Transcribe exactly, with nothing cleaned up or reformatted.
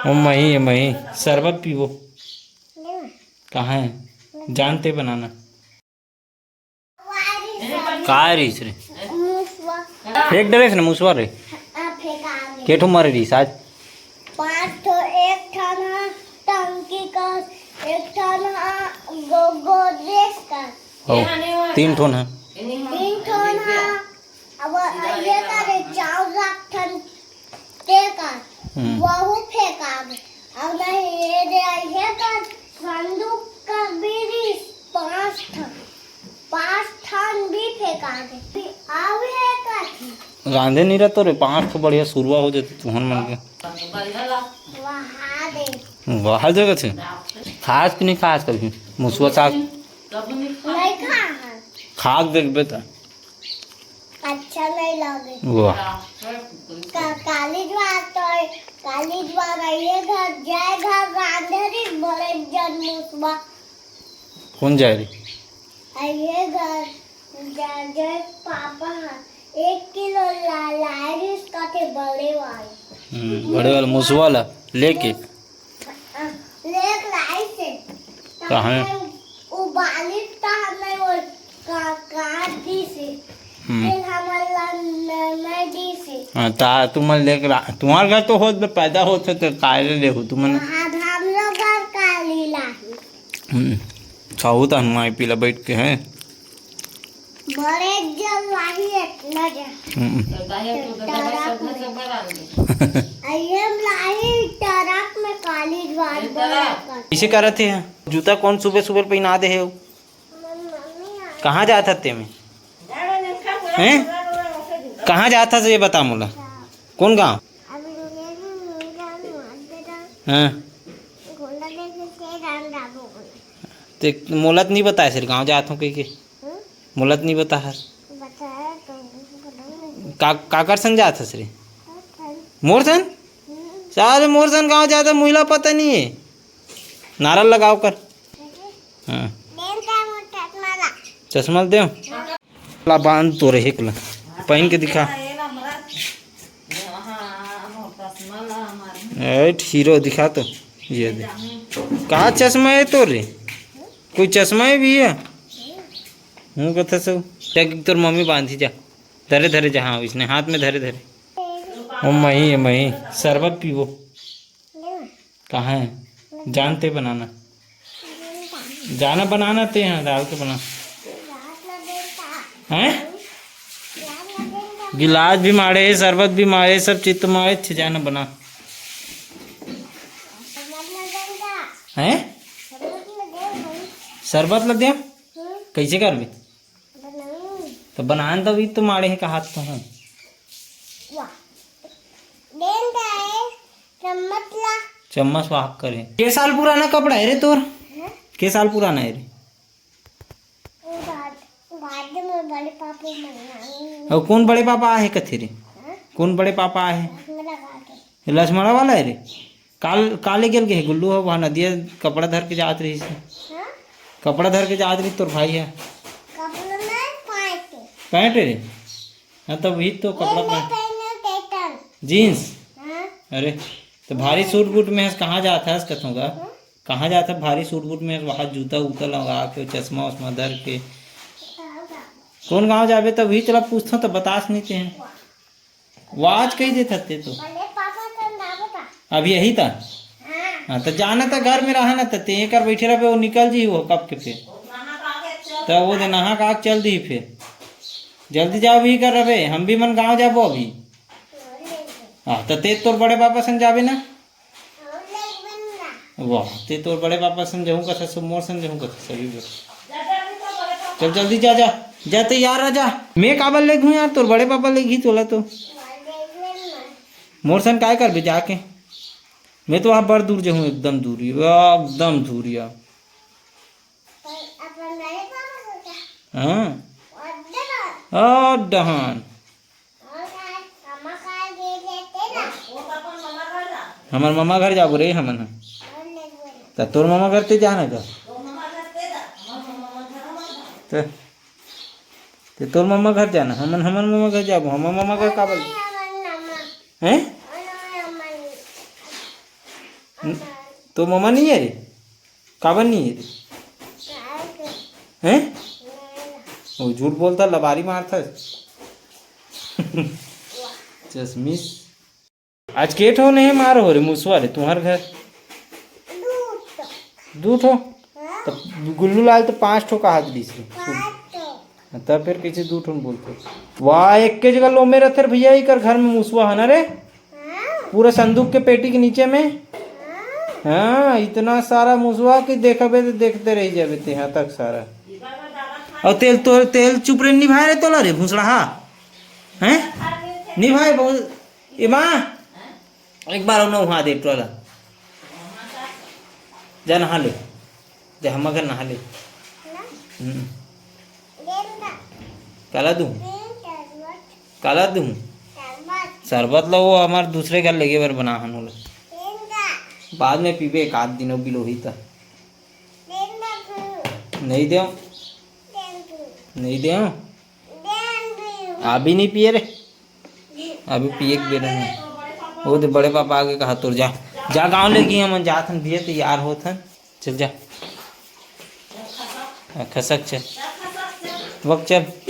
ओ मही, ए मही, शरबत पीबो। कहाँ है? जानते बनाना। का रिहिस रे? फेंक डरे ना मुसवा रे। के ठो मरे रिहिस आज? पाँच ठो, एक ठन ह टंकी कस, एक ठन ह गो-, गोदरेज कस। हो, तीन ठोन है। तीन ठोन ह। अब ये करे चाउर रख ठन ते कस, हम्म। वहू फेंका गे। अब नहीं ये दे आई है कस, संदूक का भी रिहिस पाँच ठन, पाँच ठन भी फेंका गे। अब है कस। रांधे नहीं रहतो रे, पाँच ठो बढ़िया सुरवा हो जाते तुहन मन के। वहा दे। वहा जगह थे। खास कि नहीं खास कभी? मुसवा साग। नहीं खा। खा के देखबे त। अच्छा नहीं लगे। वाह। का-, काली ज्वार तो है, काली ज्वार आइए घर, जाए घर रांधे री बड़े जन मुसवा। कौन जाए री? आइए घर, जा-, जाए पापा हाँ, एक किलो ला-, लाए री उसका थे बड़े वाले। हम्म, बड़े वाला मुसवा ला लेके। लेक लाइस हे। कहाँ? उबाली त हमन वो का-, काट दिस हे। हम्म। फिर हमन ला न-, नहीं दिस हे। हाँ, ता तुमन लेक ला-, तुम्हार घर तो होत बे, पैदा होत हे तो काय ले लेहू तुमन? हाँ, हम लोग घर काली लाही। हम्म, खाहू त हनुमाई पीला बैठ के हैं। बड़े जल लाही इतना जा। हम्म। ट्रक में। आइए लाही ट्रक में काली ज्वार बड़ा कर। इसे करत हे, जूता कौन सुबह सुबह पहिना दे हे? मम्मी आ- कहाँ जात हस तेमे? हैं? कहाँ जात हस ये बता मोला। कौन गाँव? अभी ये भी मेरा मुआवजा हाँ। गोला देखे से राम राम बोले। ते मोला त नहीं बताए सिर गाँव जात हूँ कह के। हम्म? मोला त नहीं बता हस। बताया तो बोला नहीं। का, काकर सन जात हस रे? हाँ, सन। मोर सन? हम्म। सारे मोर सन गाँव जात हे, मुहिला पता नहीं है। नारल लगाओ कर। हाँ। बेल का मोटा माला। चश्मा ल देव। ला बांध तो रहे एकला। पहन के दिखा। एट हीरो दिखा तो। ये दे। का चश्मा है तोर रे? कोई चश्मा है भैया? हूँ कथा सब। जा तोर मम्मी बांधी जा। धरे धरे जा, हाँ, इसने हाथ में धरे धरे। ओ मही, ए मही, शरबत पीबो। कहाँ है? जानते बनाना। जाना बनाना ते यहाँ डाल के बना। हैं? गिलास भी माड़े हे, शरबत भी माड़े हे, सब चीज तो माड़े थे, जाना बना। हैं? शरबत ल दे? कैसे करबे? तो बनान तो भी तो माड़े हे, कहात तो हूँ। वाह। देन का है, चम्मच ला। चम्मच वाह करे। के साल पुराना कपड़ा है रे तोर? हाँ? के साल पुराना है रे? वो बाद, बाद में बड़े पापा मनाएंगे। और कौन बड़े पापा आहे कथे रे? हाँ? कौन बड़े पापा आहे? लक्ष्मण लगा के। ये लक्ष्मणा वाला है रे? काल, काले गेल गे गुल्लू ह, वहाँ नदिया कपड़ा धर के जात रहिस हे। हाँ? कपड़ा धर के जात रहिस तोर भाई ह। कपड़ा नहीं, पैंट। पैंट रे? हाँ, तब वही तो कपड़ा ये मैं पहन। पहने पैंट। जींस? हाँ। अरे, तो भारी सूट बूट में हस, कहाँ जात हस कथों का? हाँ? कहाँ जात हस भारी सूट बूट में, वहाँ जूता उता लगा के, चश्मा उश्मा धर के। कहाँ जाबो? कौन गाँव जाबे, तब वही चला पूछथों, तब बतास नहीं ते हैं। वाह। वाज कही देत हते तो। बड़े पापा तो ना बता। अब यही था। हाँ। हाँ, तो जाना था घर में रहा ना, तो ते कर बैठे रहे, वो निकल जी वो कब के फिर। तो वो दे नहा का चल दी फिर। जल्दी जाओ भी कर रहे, हम भी मन गाँव जाबो अभी। हाँ, तो ते तोर बड़े पापा संग जाबे ना। वाह, ते तोर बड़े पापा संग जहूँ कथा, सब मोर संग जहूँ कथा, सही बोल। चल जल्दी जा, जा, जा तैयार रह जा। मैं काबर ले घूँ यार, तोर बड़े पापा ले घी तोला तो। मोर संग काय करबे जाके? मैं तो वहाँ बड़ दूर जहूँ, एकदम दूरिया, एकदम दूरिया। हाँ। और डहान। हमर ममा घर जाबो रे हमन ह। त तोर ममा घर ते जा ना गा। त, ते तोर ममा घर जाना, हमन हमर ममा घर जाबो। हमर ममा घर काबर? हैं? तो ममा नहीं है रे? काबर नहीं है रे? हैं? वो झूठ बोलता, लबारी मारता। चश्मिश। आज के ठो नहीं मार हो रे मुसवा रे तुम्हार घर? दू ठो। तो गुल्लू लाल तो पांच ठो कहा दिस रे। तब फिर कैसे दू ठो बोलते? वाह, एक के जगह लोमे रथे रे भैया, एकर घर में मुसवा है ना रे? पूरा संदूक के पेटी के नीचे में। हाँ, इतना सारा मुसवा कि देखबे तो देखते रह जाबे ते यहाँ तक सारा। और तेल तो, तेल चुप रे, निभाए रे तोला रे भूसड़ा, हाँ? हैं? निभाए बहुत। ए माँ, एक बार उन्हें वहाँ दे टोला। जा नहा ले, जा हम घर नहा ले। हम्म। काला दूँ? काला दूँ? शरबत ला वो हमार दूसरे घर लेगे बर बना हन ओला। बाद में पीबे एक आध दिन, वो बिलोही त। नहीं देव, नहीं देव। अभी नहीं पिए रे, अभी पिए के बेरा नहीं। वो तो बड़े पापा आगे कहा तोर जा, जा गाँव ले गई, हमन जात हन भैया, तैयार होत हन, चल जा। हाँ, खसक चल, वक चल।